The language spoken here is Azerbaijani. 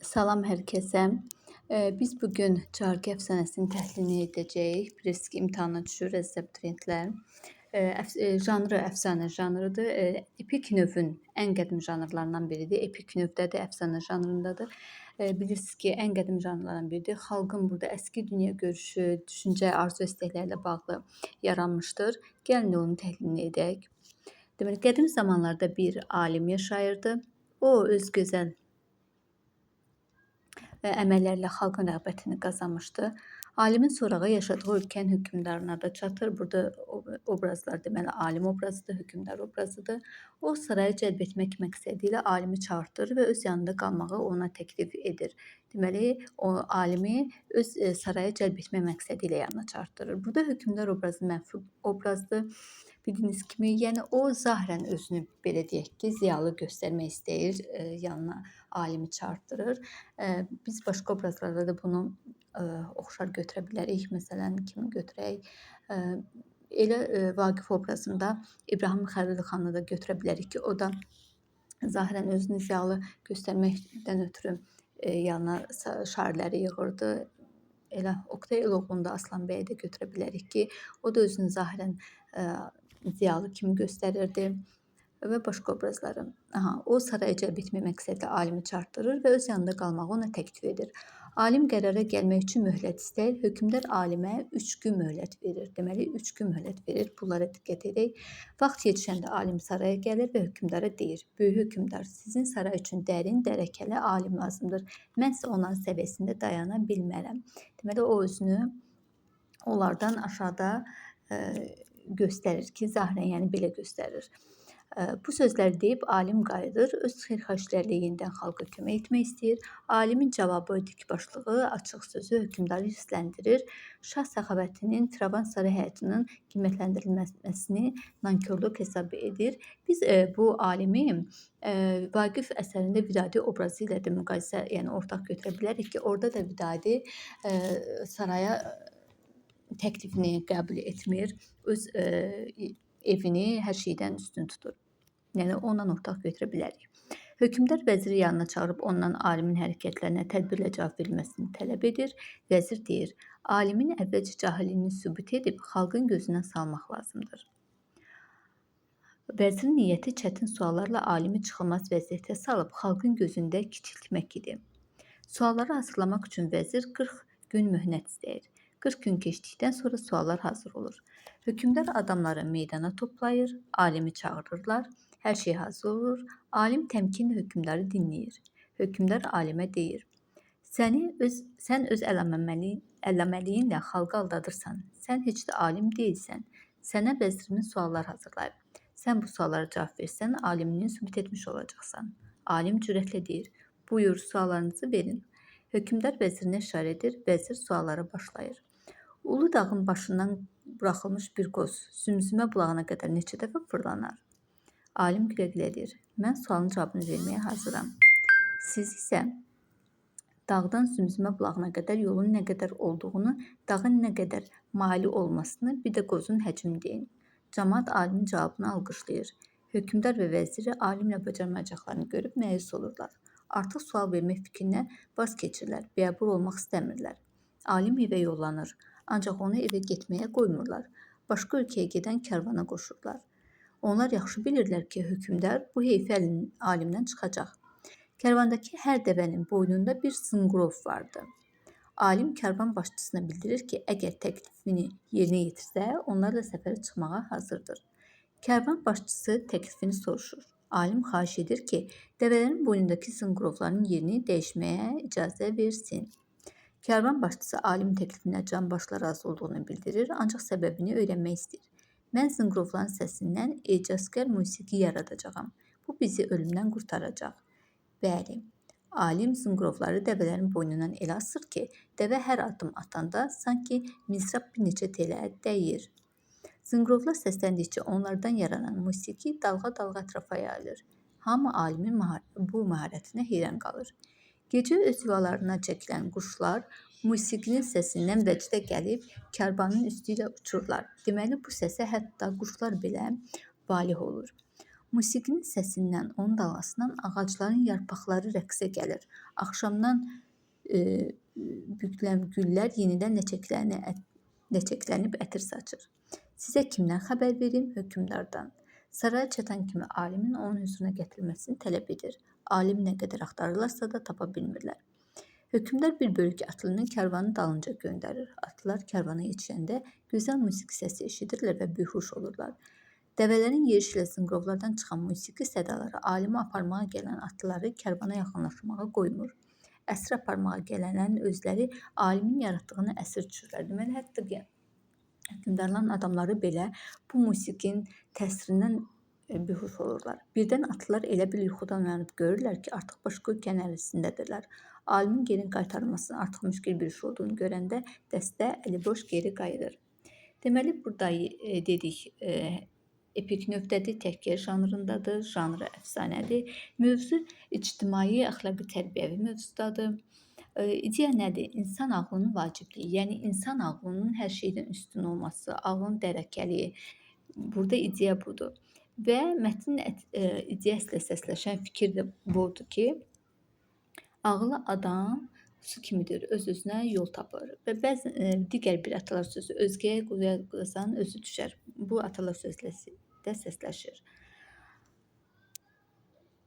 Salam hər kəsə. Biz bu gün Cargi əfsanəsinin təhlilini edəcəyik. Bilirsiniz ki, imtahana düşür əziz abituriyentlər. Janrı əfsanə janrıdır. Epik növün ən qədim janrlarından biridir. Epik növdədir, əfsanə janrındadır. Bilirsiniz ki, ən qədim janrlardan biridir. Xalqın burada əski dünya görüşü, düşüncə, arzu istəkləri ilə bağlı yaranmışdır. Gəlin onun təhlilini edək. Deməli, qədim zamanlarda bir alim yaşayırdı. O öz gözəl əməllərlə xalqın rəğbətini qazanmışdı. Alimin sorağı yaşadığı ölkənin hökmdarına da çatır. Burada obrazlar deməli alim obrazıdır, hökmdar obrazıdır. O saraya cəlb etmək məqsədi ilə alimi çağırtdırır və öz yanında qalmağı ona təklif edir. Deməli, o alimi öz saraya cəlb etmək məqsədi ilə yanına çağırtdırır. Burada hökmdar obrazı mənfi obrazdır. Bildiyiniz kimi, yəni o zahirən özünü belə deyək ki, ziyalı göstərmək istəyir, yanına alimi çağırtdırır. Biz başqa obrazlarda da bunu oxşar götürə bilərik. Məsələn, kimi götürək? Elə Vaqif obrazında İbrahim Xəlil xanı da götürə bilərik ki, o da zahirən özünü ziyalı göstərməkdən ötürü yanına şairləri yığırdı. Elə Oqtay Eloğlu'nda Aslan bəyi də götürə bilərik ki, o da özünü zahirən ziyalı kimi göstərirdi və başqa obrazları. Aha, o saraya cəlb etmək məqsədlə alimi çağırtdırır və öz yanında qalmağı ona təklif edir. Alim qərara gəlmək üçün möhlət istəyir. Hökmdar alimə 3 gün möhlət verir. Deməli, 3 gün möhlət verir. Bunlara diqqət edək. Vaxt yetişəndə alim saraya gəlir və hökmdara deyir: "Böyük hökmdar, sizin saray üçün dərin, dərəkəli alim lazımdır. Mən isə onların səviyyəsində dayana bilmərəm." Deməli, o özünü onlardan aşağıda göstərir ki, zahirən, yəni belə göstərir. Bu sözləri deyib alim qayıdır, öz xeyirxahişləri ilə yenidən xalqa kömək etmək istəyir. Alimin cavabı, dikbaşlığı, açıq sözü hökmdarı hirsləndirir. Şah səxavətinin Firavan saray həyatının qiymətləndirilməsini nankorluq hesab edir. Biz bu alimi Vaqif əsərində Vidadi obrazı ilə də müqayisə, yəni ortaq götürə bilərik ki, orada da Vidadi saraya təklifini qəbul etmir. Öz evini hər şeydən üstün tutur. Yəni ondan ortaq götürə bilərik. Hökmdar vəziri yanına çağırıb ondan alimin hərəkətlərinə tədbirlə cavab verilməsini tələb edir. Vəzir deyir: "Alimin əvvəlcə cahilliyini sübut edib xalqın gözünə salmaq lazımdır." Vəzirin niyyəti çətin suallarla alimi çıxılmaz vəziyyətə salıb xalqın gözündə kiçiltmək idi. Sualları hazırlamaq üçün vəzir 40 gün möhlət istəyir. 40 gün keçdikdən sonra suallar hazır olur. Hökmdar adamları meydana toplayır, alimi çağırırlar. Hər şey hazır olur. Alim təmkinlə hökmdarı dinləyir. Hökmdar alimə deyir: "Sən öz əllaməliyinlə xalqı aldadırsan. Sən heç də alim deyilsən. Sənə vəzirimin suallar hazırlayıb. Sən bu suallara cavab versən, alimliyini sübut etmiş olacaqsan." Alim cürətlə deyir: "Buyur, suallarınızı verin." Hökmdar vəzirinə işarə edir. Vəzir suallara başlayır. Ulu dağın başından buraxılmış bir qoz Zümzümə bulağına qədər neçə dəfə fırlanar? Alim gülə-gülə deyir: "Mən sualın cavabını verməyə hazıram. Siz isə dağdan Zümzümə bulağına qədər yolun nə qədər olduğunu, dağın nə qədər mali olmasını, bir də qozun həcmini deyin." Camaat alimin cavabını alqışlayır. Hökmdar və vəziri alimlə bacarmayacaqlarını görüb məyus olurlar. Artıq sual vermək fikrinə vaz keçirlər, biabır olmaq istəmirlər. Alim evə yollanır. Ancaq onu evə getməyə qoymurlar. Başqa ölkəyə gedən karvana qoşurlar. Onlar yaxşı bilirlər ki, hökmdar bu heyfi alimdən çıxacaq. Karvandakı hər dəvənin boynunda bir zınqrov vardı. Alim karvan başçısına bildirir ki, əgər təklifini yerinə yetirsə, onlarla səfərə çıxmağa hazırdır. Karvan başçısı təklifini soruşur. Alim xahiş edir ki, dəvələrin boynundakı zınqrovların yerini dəyişməyə icazə versin. Karvan başçısı alimin təklifinə canbaşla razı olduğunu bildirir, ancaq səbəbini öyrənmək istəyir. "Mən zınqrovların səsindən ecazkar musiqi yaradacağam. Bu bizi ölümdən qurtaracaq." Bəli, alim zınqrovları dəvələrin boynundan elə asır ki, dəvə hər addım atanda sanki mizrab bir neçə telə dəyir. Zınqrovlar səsləndikcə onlardan yaranan musiqi dalğa-dalğa ətrafa yayılır. Hamı alimin bu məharətinə heyran qalır. Gecə öz yuvalarına çəkilən quşlar musiqinin səsindən vəcdə gəlib karvanın üstü ilə uçurlar. Deməli, bu səsə hətta quşlar belə valeh olur. Musiqinin səsindən, onun dalğasından ağacların yarpaqları rəqsə gəlir. Axşamdan bükülən güllər yenidən ləçəklənib ətir saçır. Sizə kimdən xəbər verim? Hökmdardan. Saraya çatan kimi alimin onun hüzuruna gətirilməsini tələb edir. Alim nə qədər axtarırlarsa da tapa bilmirlər. Hökmdar bir bölük atlını karvanın dalınca göndərir. Atlılar karvana yetişəndə gözəl musiqi səsi eşidirlər və bihuş olurlar. Dəvələrin yerişi ilə zınqrovlardan çıxan musiqi sədaları alimi aparmağa gələn atlıları karvana yaxınlaşmağa qoymur. Əsir aparmağa gələnlərin özləri alimin yaratdığını əsir düşürlər. Deməli, hətta hökmdarların adamları belə bu musiqinin təsirindən bihuş olurlar. Birdən atlılar elə bil yuxudan oyanıb görürlər ki, artıq başqa ölkənin ərazisindədirlər. Alimin geri qaytarılmasının artıq müşkül bir iş olduğunu görəndə dəstə əliboş geri qayıdır. Deməli, burada dedik, epik növdədir, təhkiyə janrındadır, janrı əfsanədir. Mövzu ictimai, əxlaqi, tərbiyəvi mövzudadır. İdeya nədir? İnsan ağlının vacibliyi, yəni insan ağlının hər şeydən üstün olması, ağlın dərəkəliyi. Burada ideya budur. Və mətnin ideyası ilə səsləşən fikir də budur ki, ağıllı adam su kimidir, öz-özünə yol tapır. Və bəzən digər bir atalar sözü, özgəyə quyu qazan özü düşər. Bu atalar sözü də səsləşir.